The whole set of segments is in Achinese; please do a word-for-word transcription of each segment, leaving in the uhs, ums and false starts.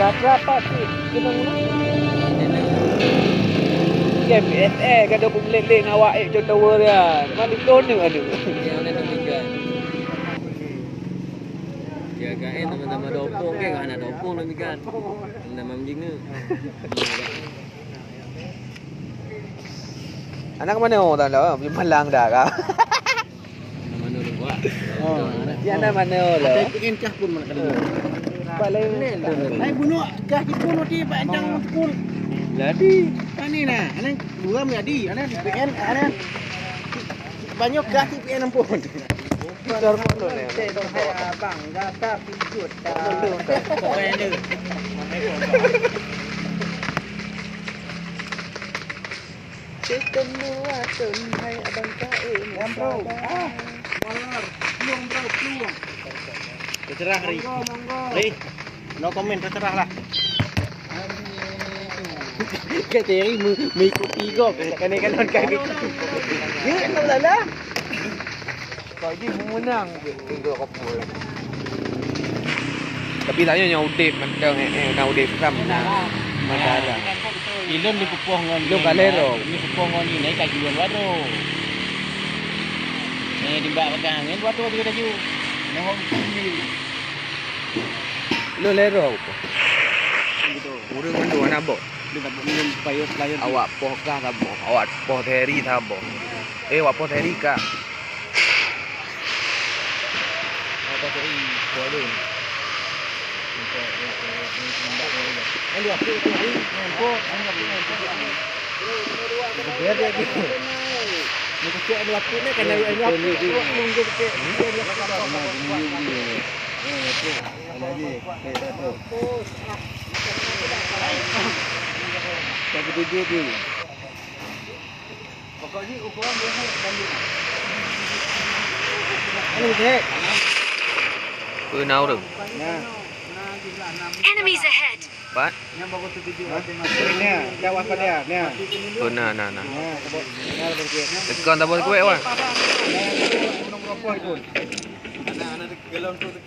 Gatra pat sih, kenang lah. Game S S, kada pun lek-lek ngawak, eh, contoh dia. Mana tu ni, aduh. Yang ada tu tiga. Ya, kan, eh, teman-teman dopong ke, kan ada dopong demikian. Nama menjinga. Anak mana orang dah, malang dah kah? Mana lu buat? Oh, ya, anak mana lo? Ada P N kah pun mana kali? Balik. Hai bunuh kah pun roti Pak Endang pun. Jadi. Ani nah, ani dua jadi, ani di P N, ani banyak kah di P N pun. Abang, gata pijut dah. Sistem dua ton, hai abang kain. Yang bro, ah, walar, plueng bro, plueng. Terserah, Ri. Monggo, monggo. Ri, no comment, terserah lah. Kata Ri me-, mengikuti kau. Kan, kan, kan, kan. Ya, kan, lah, lah. Kau je meunang. Tapi tanyoe nyang udeb mantong, eh, eh, na udeb ram na. Mantara. Ilôn dipupoh ngon ilôn kalero. Dipupoh ngon ini ka jual wadoe. Eh, dimbak pegang angin wadoe juga laju. Mohon sini. Ilôn lero apa? Gitu. Ureueng mandum anak boh. Dia tak boleh supaya pelayan. Awak poh kah saboh? Awak poh Terry saboh? Eh, awak poh Terry kah? Peue na ureueng? Enemies ahead. Pat? Ni, dah waspada, ni. Peue na, na, na. Tekan tabah teukuet, wan.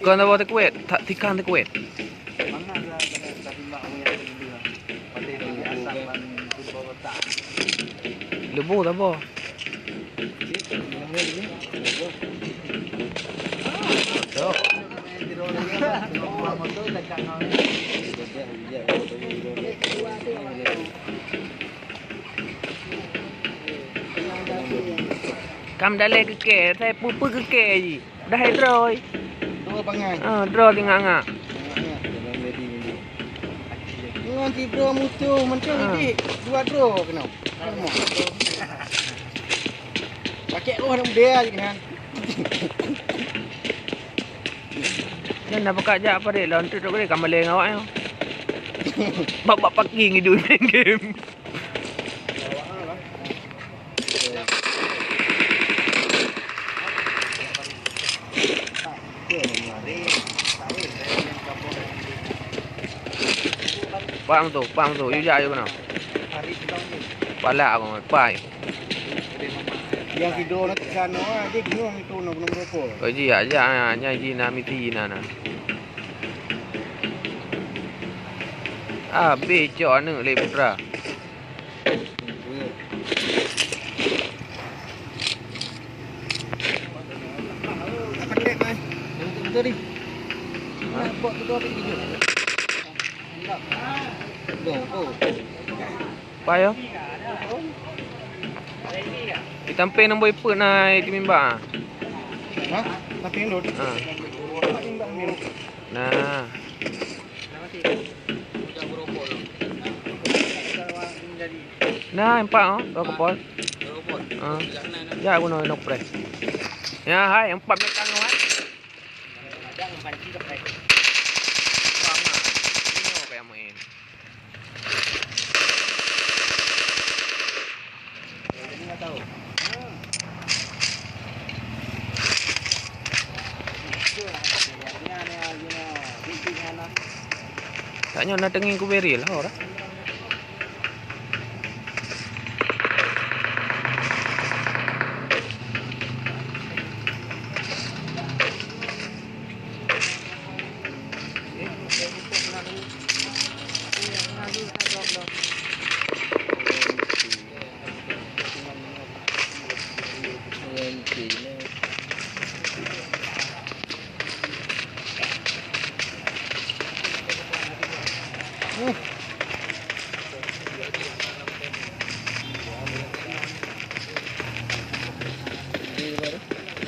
Tekan tabah teukuet, tak tikang teukuet. Leubeh saboh. Kam daleh keu kèe, sai peue-peue keu kèe jih. Dah hai droe. Dua bangai. Ah, droe tingak-ngak. Tingak-ngak. Ngon sidroe musoh mantong. Ah. Dua droe keunoe. Pakai roh aneuk muda je kan. Nyan na peugah jak parit lôn, trok-trok ka malèe ngon awak nyoe. Bak-bak parking idup main game. Pang tu, pang tu, yue jak yue keunoe. Palak aku, pai. Yang tidur nak sana, dia bingung itu nak minum rokok. Oh, ji, ya, ya, ya, ji na miti na na. Ah, becok aneuk lé putra. Pai yo. Di tampéng nombor ipeuk na di mimba. Hah? Tampéng lôn. Ha. Nah. Nah, empat oh, dua kepol. Ah. Ya, guna no press. Ya, hai, empat meter no, hai. Tak nyoe na teungieng kuberi lah orang. Oke, ini.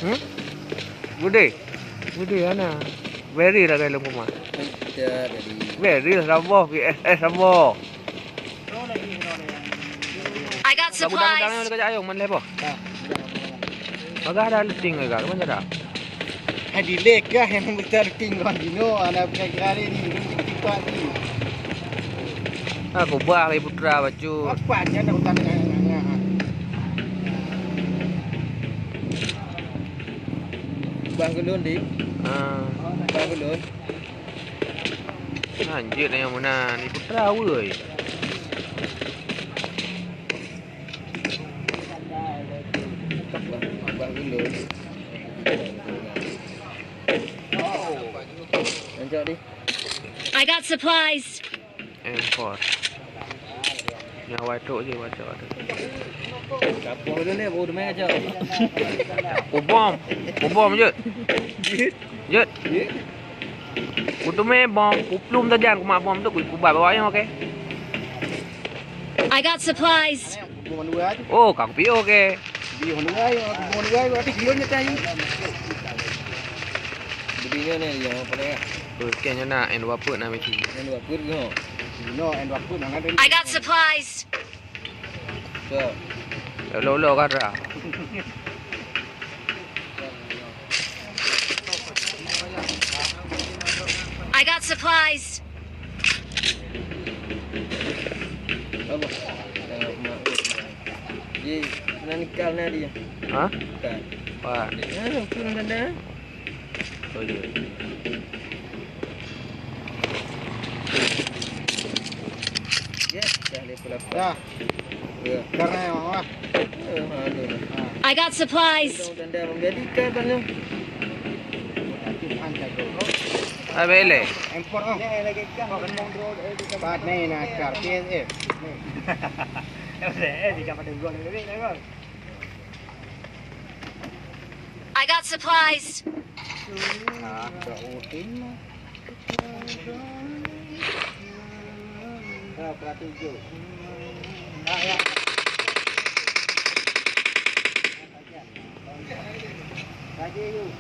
Hmm? Gudé. Gudé ana. Very lah dalam rumah. Very lah saboh, V S S saboh. I got supplies. Ayong man lé boh. Bagah ada leting ke, kan? Mana ada? Hai dilek kah yang besar ting kon dino, anak kira-kira ni, ni, ni, ni, ni. Aku bah lagi putra bacut. Apa aja nak utang dengan, dengan, dengan. Bah gulun, Dik. Ah. Bah gulun. Lanjut yang mana ni putra woi. Bah gulun. Lanjut, Dik. I got supplies. M four. Nyawa trok je baca tu. Kapoh tu ni, baru demai aja. Kubom. Kubom je. Je. Kutumé bom, kuplum sajan kumak bom tu, kubat bawah nyoe, okey. I got supplies. Oh, ka kupiôh, okey. Di hon wai, aku hon wai, aku kilo nyetai. Jadi nyoe ni, ya, apa ya? Okey, nyoe nak N dua puluh nak mesti. N dua puluh ke? No, N dua puluh nak ada. I got supplies. So. Lo, lo, kara. I got supplies. Bagus. Tengok mak. Ji, kena nikah na dia. Ha? Bukan. Wah. Ya, tu nak ada. Oh, iya. Ya, dah lepas lapar. Dah. Ya. Karena apa? Ya, malu. Ha. I got supplies. Dah, dah, dah, jadi kan, Bang, ya? Ah, bele. Impor, oh. Pat ni nak kar P S F. I got supplies. Ah, dah rutin lah. Dah, perhati je. Dah, ya. Raja, yuk.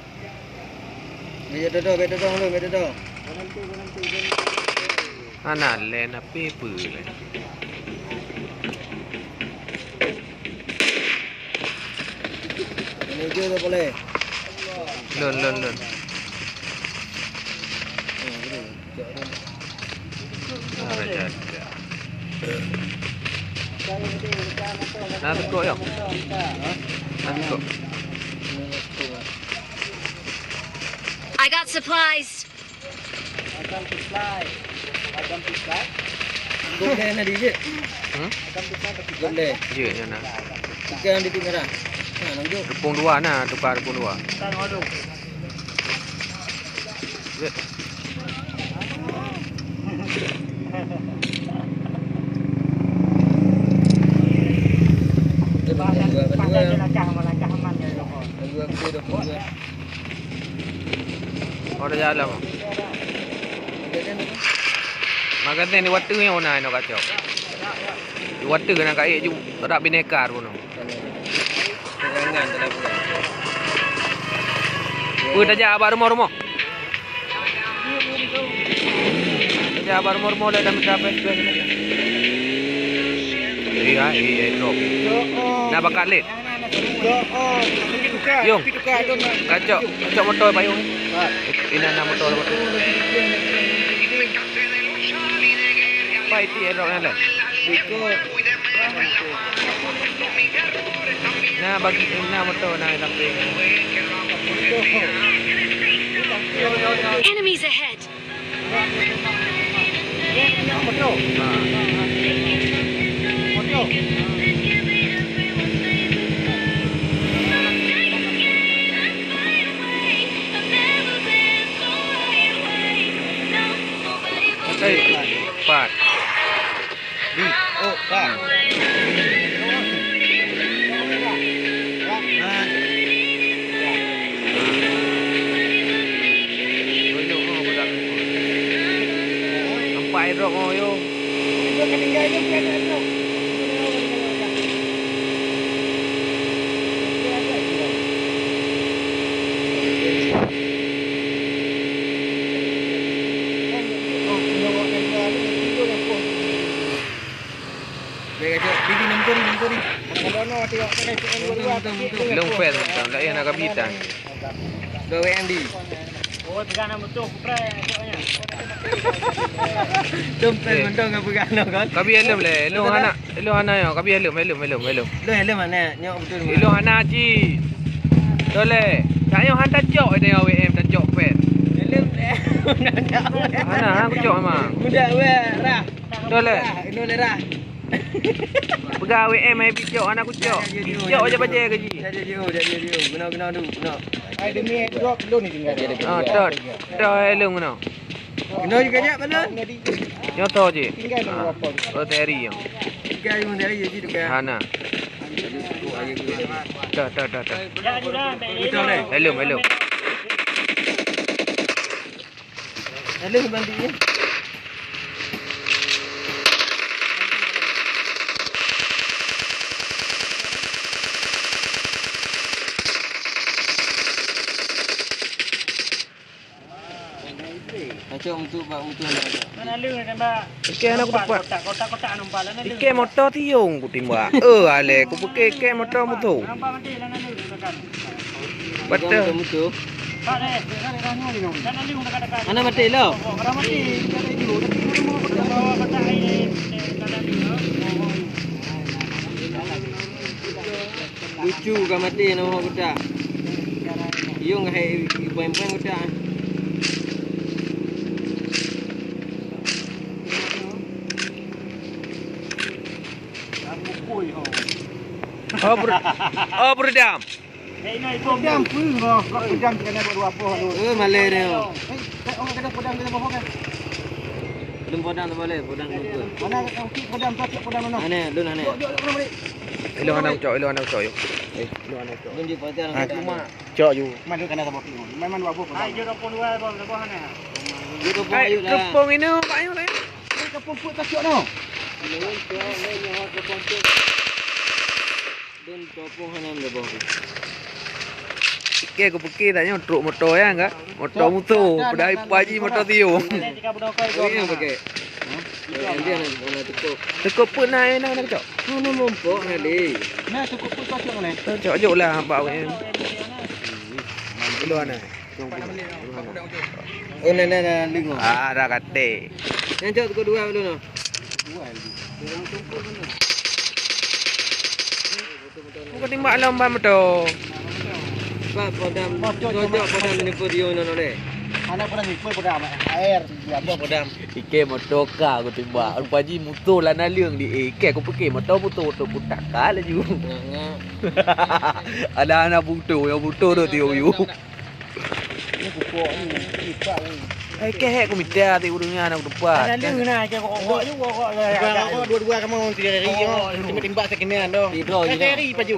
Biar duduk, biar duduk dulu, biar duduk. Berhenti, berhenti, berhenti. Ana len api apa len? Ini je tak boleh. Lon, lon, lon. Ah, raja, raja. Nah, tekuk, ya. Nah, tekuk. I got supplies. Macam supply. Macam supply. Gomleh na di je. Hmm? Macam supply tapi gomleh. Ya, ya, nah. Bukan di Tengah. Nah, lanjut. Tepung dua nah, tukar tepung dua. Tang aduh. Ya. Dua, dua, dua. Dua, dua, dua. Oh, dah jalan. Magazen di wateue nyoe na inoe kacok. Di wateue na kaék ju, tak bineka runoe. Peue tajak bak rumoh-rumoh? Tajak bak rumoh-rumoh dah, dah minta apa? Iya, iya, drop. Na bakat lét. Yong, kacok, kacok motor payong ni. Ina na motor, motor. Pai ti erok na dah. Na bagi na motor na dalam peng. Enemies ahead. Hei, pat. Di. Oh, pat. Nah. Oh, yo. Lôn fair, tak payah nak kapitan. Gawe Andy. Oh, peugah nama tu, kuprai, pokoknya. Dompet mantong ka peugah noh kan? Kabi helm lé, helm hana, helm hana yo, kabi helm, helm, helm, helm. Lo helm mana? Nyok betul. Helm hana cit. Toleh. Tak yo hana cok, ada W M tak cok pen. Helm lé. Hana, hana kucok memang. Mudah weh, rah. Toleh. Rah, inu lé rah. Peugah W M hai picok, hana kucok. Picok aja bajai gaji. Jadi jiu, jadi jiu. Guna, guna dulu, guna. Ai demi drop dulu ni tinggal. Ah, tot. Dah helm kena. Kena juga jak balon. Nyoto je. Tinggal nombor apa? Oh, Terry yang. Tinggal nombor Terry je tu kan. Hana. Dah, dah, dah, dah. Helm, helm. Helm bandi ya. Pacok untuk bak mutu ni. Mana lu nak tembak? Ikan aku dapat. Kotak, kotak, kotak nampak lah. Ikan motor tiung ku timbak. Eh, alek, ku pakai ikan motor mutu. Nampak mati lah nak lu. Betul. Mutu. Mana mati lo? Lucu ka mati nama kuta. Yung hai iban-iban kuta. Oh, ber-, oh, beredam. Peudam peue roh, kok peudam kena buat dua boh tu. Eh, malèe dia. Eh, orang kena peudam kena boh kan? Lôn peudam tak boleh, peudam lupa. Mana kau cik peudam tu, cik peudam mana? Aneh, lôn aneh. Jok, jok, jok, kena balik. Ilong anak cok, ilong anak cok, yuk. Eh, ilong anak cok. Lôn je peudam. Ah, cuma cok ju. Mana kena sama pi. Memang dua boh peudam. Hai, jok dua puluh dua boh, dua boh mana? Jok dua boh, hai, yuk lah. Kepung ini, Pak, yuk lah. Kepung put tak cok no. Lôn cok, lôn nyoh kepung put. Dun topong hana meuleubeh. Pike ku pike tanyoe trok moto ya enggak? Moto muto, padahai paji moto tiung. Ini yang pakai. Dia nak, nak tekuk. Tekuk pun na, na, na, cok. Mana mumpuk tadi? Nah, tekuk pun cocok ni. Cok jok lah bak awak ni. Dulu ana. Oh, na, na, na, lingo. Ah, dah kate. Yang cok tekuk dua dulu no. Bukan timbak lom ban moto. Sebab podam, cocok podam ni pun dia nak noleh. Mana podam ni pun podam air, dia apa podam? Ike moto ka aku timbak. Rupa ji moto lah nalung di, eh, ike aku fikir moto, moto, moto putak ka laju. Ada anak buto, yang buto tu tiu yu. Ini pupuk ni, ipak ni. Eh, kehek ku mita ti ureueng nyan aku tepat. Ada lu na, cakap rokok je, rokok je. Bukan rokok, dua-dua kamu tiga hari, oh, timbak-timbak sekinan dong. Tidur je. Tiga hari paju.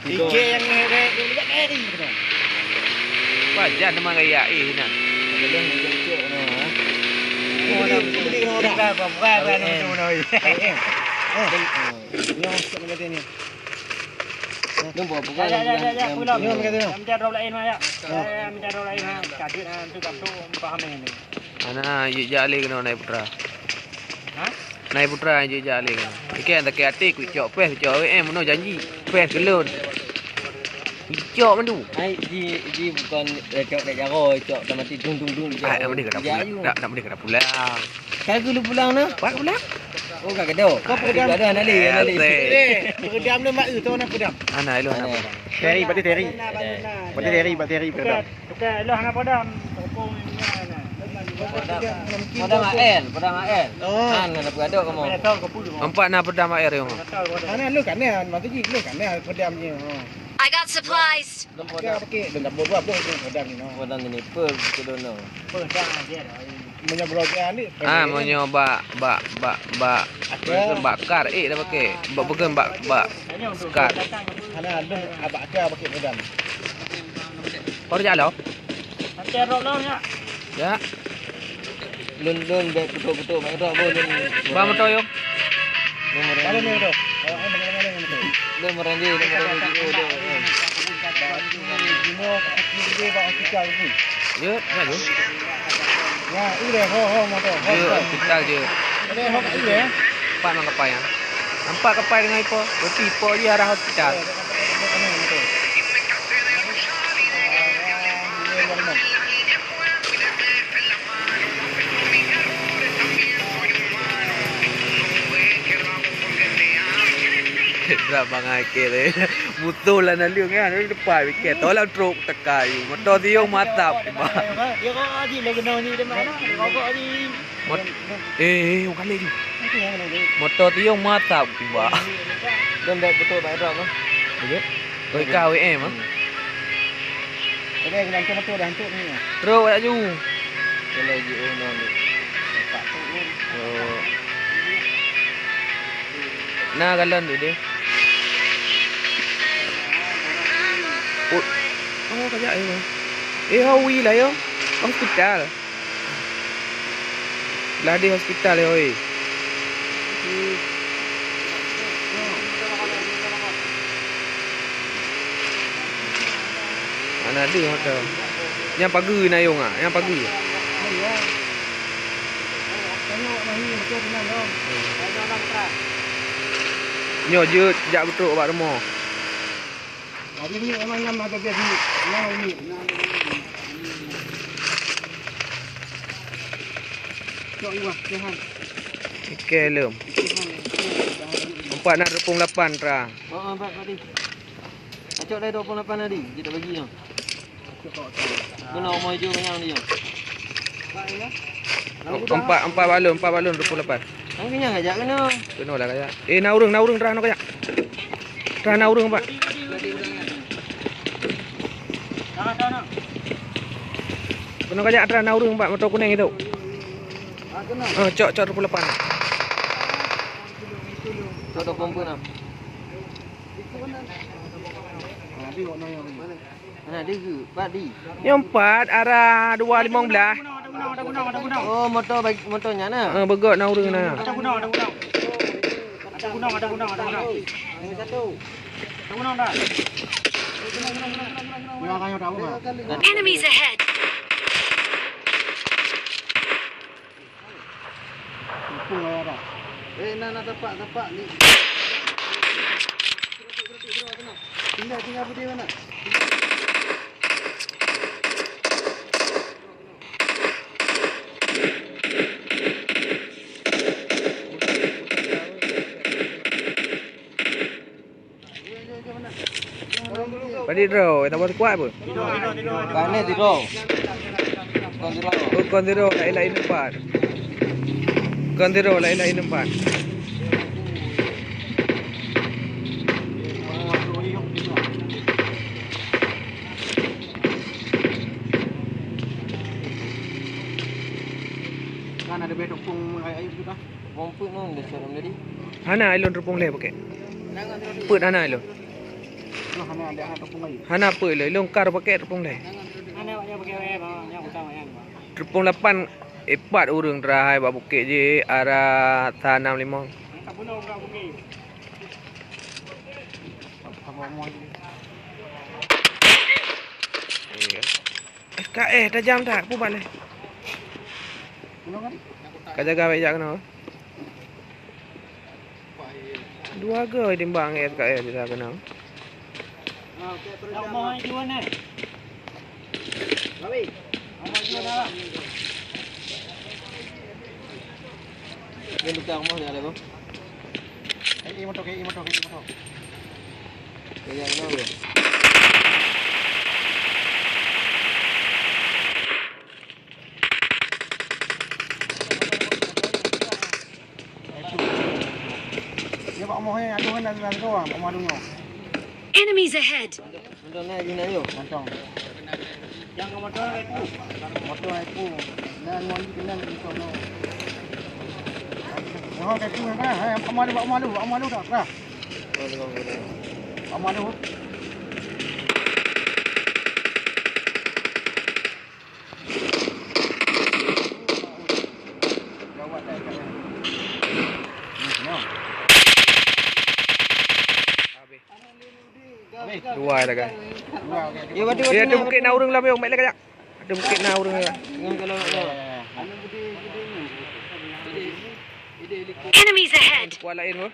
Tidur. Tiga yang ni, dia, dia lihat hari kena. Pajan teman gaya, eh, na. Boleh ni, cocok na, ha. Beli, beli kena orang. Bukan, bukan, bukan, bukan, bukan, bukan. Eh, eh. Ni orang cakap macam ni. Nombor bukan. Ya, ya, ya, ya, ya, pulang. Minta drop lain, Mak, ya. Ya, ya, minta drop lain, ha. Kaget, ha, tu kaptu, paham ni. Ana, yuk jak lé keunoe Nai Putra. Ha? Nai Putra yuk jak lé keunoe. Ikan takè até, kucok pes, kucok W M, meunoe janji. Pes keu lôn. Icok mandu. Ai, ji, ji bukan, eh, cok dek jaroe, cok tamati dung, dung, dung, icok. Ai, nak meunoe kata pulang. Nak, nak meunoe kata pulang. Ka geulu pulang na? Pat pulang? Oh, ka keudok. Kau peudam. Ada anali, anali. Eh, peudam le mak eu, tu na peudam. Ana, ilong na peudam. Teri, berarti Teri. Berarti Teri, berarti Teri peudam. Bukan, bukan, ilong na peudam. Peudam A N, peudam A N. Oh. Ana na peudok kamu. Empat na peudam A R yang. Ana lu kan ya, maksud ji lu kan ya peudam ni. Oh. I got supplies. Belum peudam. Okey, okey. Belum dah buat, buat, buat, peudam ni, no. Peudam ni, pe, pe, dono. Peudam je dah. Meunyoe bloe ni, ah, meunyoe bak, bak, bak, bak, bak kar, eh, dah pakai. Bak, bukan bak, bak skar. Hana, lôn abak ka pakai peudam. Kau dah jalan? Nanti rock down ya. Ya. Lôn, lôn bèk peutrok-peutrok, bèk peutrok, lôn. Ba moto, yo. Lôn meurang. Lôn meurang, lôn meurang. Jeuet, jeuet. Jeuet, hospital jeuet. Pat man kapai nyan. Nampak kapai deungon ipo. Berarti ipo jih arah hospital. Brat bangai kèe lé. Musoh lam naleueng nyan, depan wikèt. Teulam trok teuka yue. Moto tiong mantap. Mot-, eh, eh, orang kali tu. Moto tiong mantap tiba. Lôn bèk peutrok bak drop, ah. Iya. Oi, ka W M, ah. Jadi, kena hantu betul dah, hantu ni. Trok laju. Kalau jiôh nang tu. Nampak tu pun. Oh. Na galon tu deh. Oh. Oh, kajak, eh, bang. Eh, hawi lah, yo. Hospital. Lah di hospital, yo, eh. Mana ada hotel? Nyang pageue na yong ah, nyang pageue. Nyoe jeuet jak beutrok bak rumoh. Oke, lom. Empat na dua puluh lapan, Tra. Oh, empat tadi. Acok dah dua puluh lapan tadi, kita bagi yang. Kena umur hijau banyak dia. Empat, empat balon, empat balon dua puluh lapan. Kan kenyang aja kena. Kena lah kajak. Eh, na ureueng, na ureueng, Tra, na kajak. Tra, na ureueng, Pak. Kena kajak, Tra, na ureueng, Pak, moto kuning itu. Ah, cok, cok dua puluh lapan. Cok dua puluh empat nah. Mana dia ke? Pat di. Nyang empat arah dua limong belas. Oh, moto bagi moto nyan nah. Eh, beugöt na ureueng na. Ada gunong, ada gunong. Ada gunong, ada gunong, ada gunong. Ada gunong dah. Enemies ahead. Muphom raya dah. Eh, na, na tapak, tapak ni. Tinggal, tinggal budi mana? Padit droe, tak buat kuat apa? Kane tidur. Kon tidur. Oh, kon tidur, lain-lain tempat. Kon tidur, lain-lain tempat. Kan ada betok pun air juga. Peuet non, dah siap lam tadi. Hana ilôn reupông lé pakèk. Peuet hana ilôn. Hana peuet lé, ilôn kar pakèk reupông lé. Reupông lapan, eh, pat ureueng teuhai bak bukét jih, arah sa nam limong. Iya. S K S tajam that, peue ban eh. Ka jaga baik jak keunoe. Dua go timbang S K S bisa keunoe. Dia tukang rumah dia ada, Bang. Kei motor, kei motor, kei motor. Kei yang mana, Bang? Dia bak moh eh, aduh, nak, nak, nak, nak, nak, nak, nak. Enemies ahead! Mantong na jih na yôh. Mantong. Nyang ka moto na iku. Moto na iku. Na ngon keunan mantong na. Nyoe ka iku na, eh, pamalu, pamalu, pamalu dah, dah. Pamalu. Pai lagak. Ya, batu, batu. Ya, tu bukit na ureueng lam, yuk, mek lagak. Ada bukit na ureueng. Enemies ahead. Kuat lain, bro.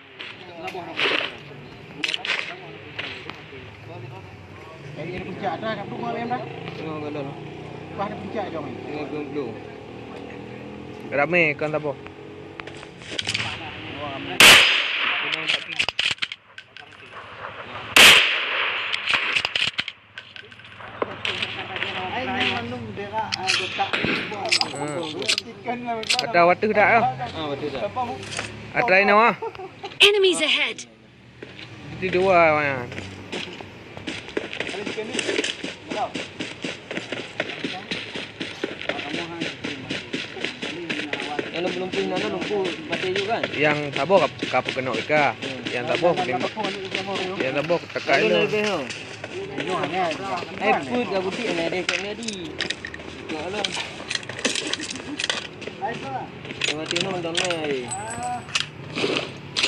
Ada puncak dah, dah belum, dah. Tengok galon. Wah, ada puncak jong ni. Tengok belum, belum. Ramai kan, tak apa. Hmm. Ada waktu dah, ah. Ah, waktu dah. Ada ini, ah. Enemies ahead. Itu dua, ah. Yang belum pun nana lumpur mati juga kan? Yang saboh kap-, kapok kena ika. Hmm. Yang saboh kena. Yang saboh tekan. Lalu lebih, ha. Eh, put dah butik, eh, deh, kat Medi. Kat Along. Yang mati nong dong, eh.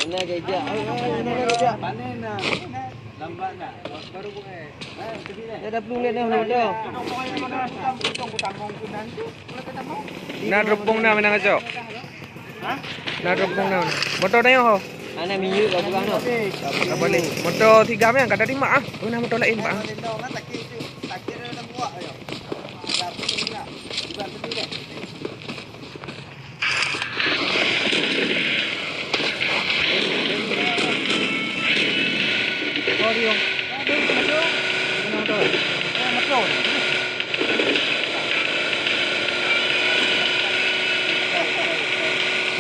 Mana kejap? Eh, eh, mana kejap? Panen dah. Lambat dah. Baru buat, eh. Eh, sedih dah. Dah, dah puluh minit dah, dah. Na telepon na menang acok. Hah? Na telepon na. Motor tanya ho. Ana minyak kau pegang tu. Apa ni? Motor tiga yang kada terima ah. Mana motor lain, Pak?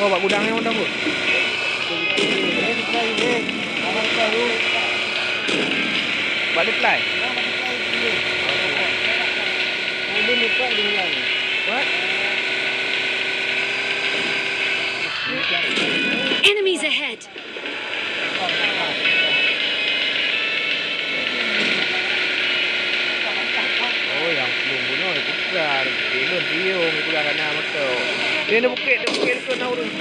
Oh, bak gudang ni motor, Bu? Bak supply? What? Enemies ahead! Oh, nyang plueng bunoe ipeugah, ilôn siung ipeugah kana moto. Di bukét, di bukét likot na ureueng.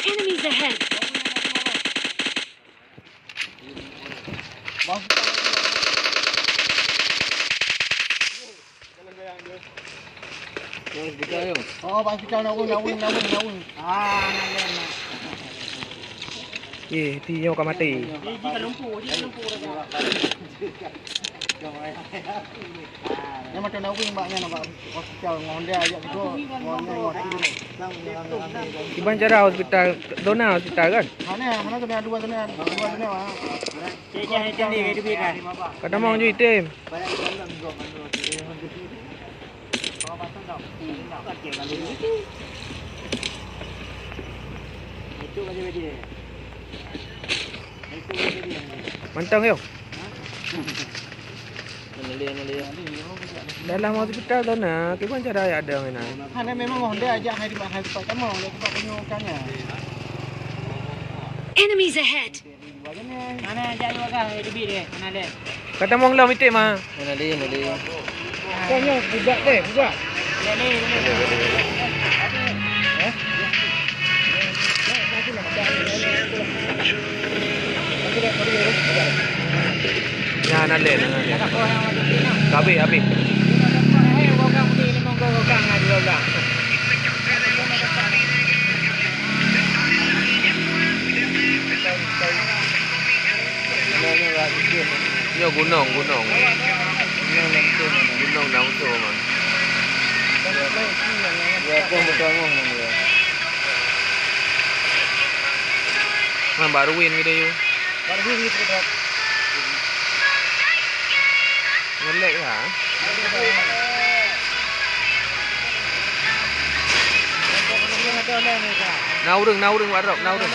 Enemies ahead! Oh, bak hospital na weueng, na weueng, na weueng, na weueng. Ah, na lem, na. Ye, ti nyoe ka maté. Nyan mantong na weueng bak nyan, bak hospital ngon dia ajak sigoe, ngon nyan ngon sigoe. Kiban cara hospital, zona hospital kan? Hana, hana zona dua zona, dua zona, ah. Ka tamong ju item. Mantong yo. Dalam hospital tu na, kiban cara ya ada ngena. Hana memang honda ajak hai di hai tempat kamu, dia tempat penyuh kan ya. Enemies ahead! Mana jak dua kah, eh, tebit deh, mana deh? Kata mong lom item ah. Mana deh, mana deh? Kau nyoe budak deh, budak. Boleh, boleh, boleh. Eh? Nah, na lé, na lé. Habéh, habéh. Nyoe gunong, gunong. Gunong Namso, man. Man, baru win geude yue. Baru win gitu, Bro. Ngelek lah. Na ureueng, na ureueng, Warok, na ureueng.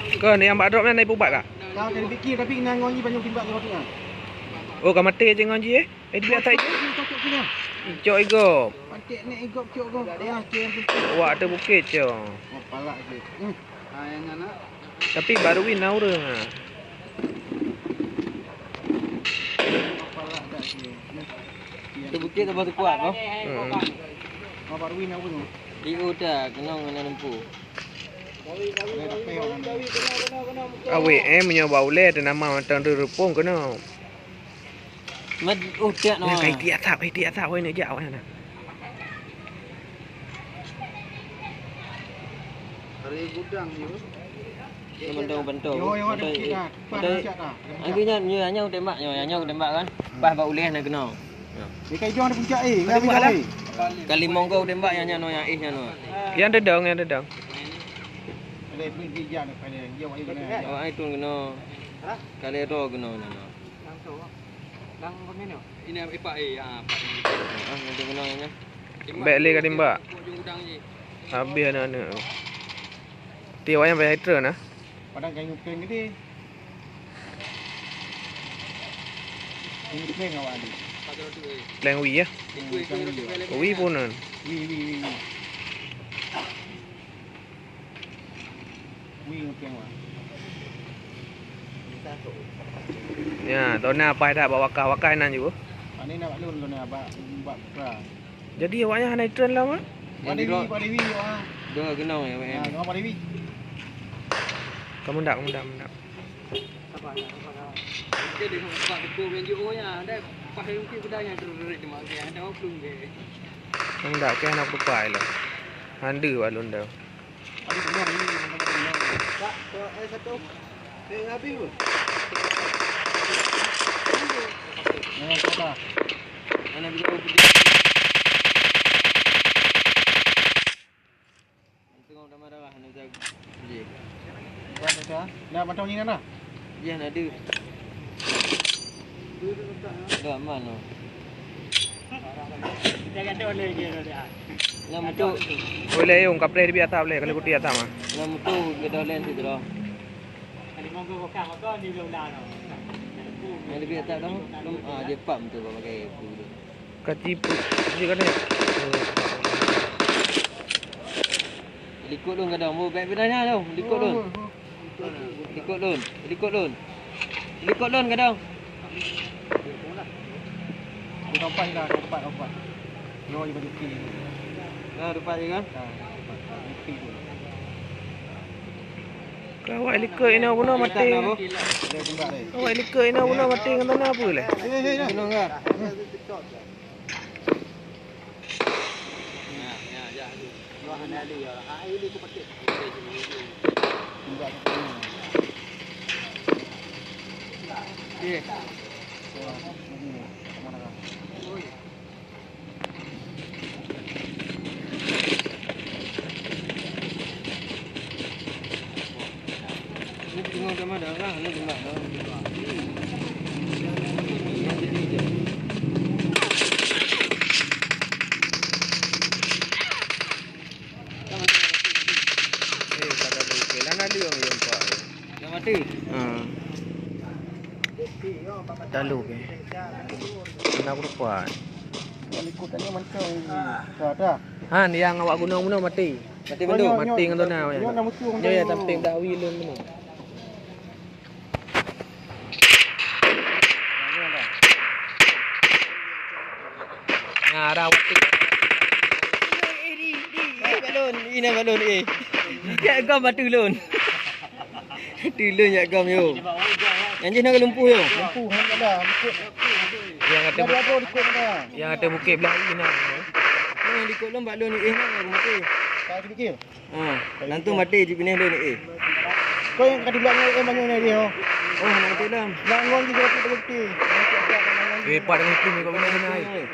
Kon nyang bak drop nyan na ipubat ka? Ka, ka dipikir, tapi kena ngon jih banyak timbak lewat tengah. Oh, ka maté je ngon jih, eh? Eh, dibiak that je. Cok, cok, cok, cok. Cok igop. Patek nek igop cok go. Ah, cek yang penting. Wak tu bukit, cok. Oh, palak je. Hmm. Ah, yang nyan nak. Tapi baru win na ureueng, ha. Palak dah je. Tu bukit tambah teukuat, noh? Hmm. Oh, baru win na ureueng. Di udah, kenong kena lempu. Awek, eh, meunyoe bak ulèe teuh nama mantong teuh reupông keunoe. Mat, oh, tiak noh. Nah, kai tiak asap, kai tiak asap, wai neujak awak nyan. Dari gudang ni, bos. Dia bentong-bentong. Yo, yo, ada bukit dah. Depan ada, ada. Angin nyan, nyoe, nyoe tembak, nyoe, nyoe tembak kan. Pas bak ulèe na keunoe. Nyoe. Di Kaijong ada puncak, eh. Nggak ada puncak, eh. Kali monggo tembak yang nyan, yang eh, nyan. Yang dedong, yang dedong. Ada pun di jan, ada. Dia awak itu kena. Awak itu kena. Kali itu kena, nyan. Langsung. Dang pemino. Ini apa, eh, ah, apa ini? Ah, nanti kena, ya. Bèk lé ka tembak. Habis aneuk-aneuk. Ti awak nyan payah trön, ah. Padang kayu peng gede. Kayu peng awak ni. Peng wi, ya? Hmm, peng wi. Wi pun, kan? Wi, wi, wi, wi. Wi ngeupeng, Wan. Ya, tona paih that bak wakah-wakah nan ju. Ani nak bak lôn, lôn nak bak, bak pra. Jadi awaknyan hana trön lom, ah? Pak Dewi, Pak Dewi, wah. Dua genong ya, Pak. Ya, genong Pak Dewi. Kamu ndak, kamu ndak, kamu ndak. Sabar, sabar, sabar. Oke, dia buka betul main je, oh ya, ada pas mungkin bedanya terus dia mak dia, ada oknum dia. Kamu ndak, kaya anak rupai lah. Hande bak lôn dah. Pak, eh, satu. Eh, habis pun. Jangan kata. Mana bila aku pergi? Tengok dah marah, nak jaga. Buat apa? Nak patong ni, nak? Ya, nak ada. Dah aman lah. Kita kata oleh dia dah. Nak mutu. Boleh, yung kapleh di biasa boleh, kalau kuti atas mah. Nak mutu kita oleh situ dah. Kalau mau ke Mekah, maka ni ulang-ulang tau. Yang lebih atas dah. Ah, dia pam tu pakai tu. Kaci pu-, kaci kan ya? Likot lôn kadang. Oh, baik bedanya tu. Likot lôn. Likot lôn. Likot lôn. Likot lôn kadang. Dia tempat je lah, tempat, tempat. Nyoe je bagi pi. Nah, tempat je kan? Ha, tempat. Bagi pi tu. Kawai likot ina guna mati. Dia tembak dia. Kawai likot ina guna mati ngon tanah apa leh? Eh, eh, eh. Gunung kan? Eh, pada bukit. Lah naleueng, ya, empat. Dah mati? Ha. Talu ke? Mana aku lupa. Yang ikut tadi mancung. Dah, dah. Han, yang awak gunong bunoe mati. Mati bandum? Mati ngon tuna. Nyoe na musuh. Nyoe ya samping dah wi lôn bunoe. Nah, ada waktu. Eh, balon, ini balon, eh. Jak gom batu lôn. Tulun jak gom, yo. Yang jih na lumpuh, yo. Lumpuh, hang ada, bukit. Yang kata, ada apa di kot ada? Yang kata bukit belah ini na. Yang di kot lôn, balon ni, eh, na, aku mati. Tak ada fikir. Ha, langsung mati di pineh lôn, eh. Kau yang kat di belakang, eh, banyak ni dia, oh. Oh, nak mati dah. Bangun di berarti berhenti. Eh, pat dengan itu, kau kena kena, eh.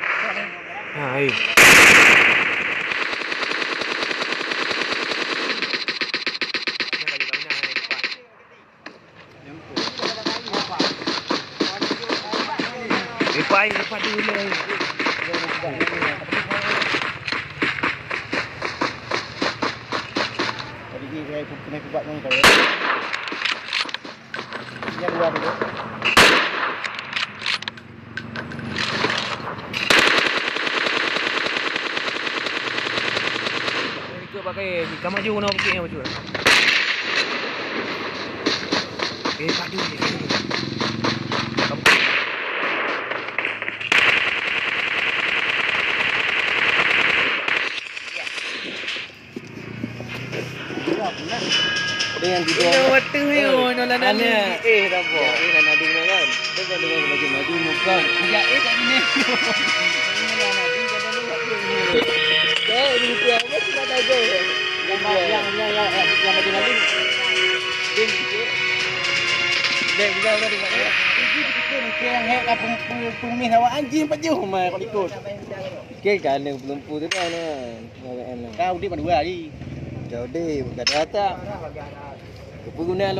Ha, eh. Lepai, lepai dulu. Tadi ni saya pun kena kubak ni kalau. Yang dua dulu. Ikut pakai, ka maju kena bukit yang maju. Eh, padu ni. Dengan tiga. Ina watèe nyoe, nyoe lah nani. Eh, dah buat. Eh, dah nadi kan. Dia kan dengan maju-maju muka. Ya, eh, kat sini. Eh, ini dia. Apa sih kata dia? Yang, yang, yang, yang, yang maju nadi. Dia gitu. Dia bilang tadi, Pak. Itu kita mungkin yang hek lah pem-, pem-, pemilih awak anjing, Pak Joh, mah, kalau ikut. Oke, kan, yang belum putus kan, kan. Ka udép mandua hari. Ka udép, ka dua tak. Keupeuguna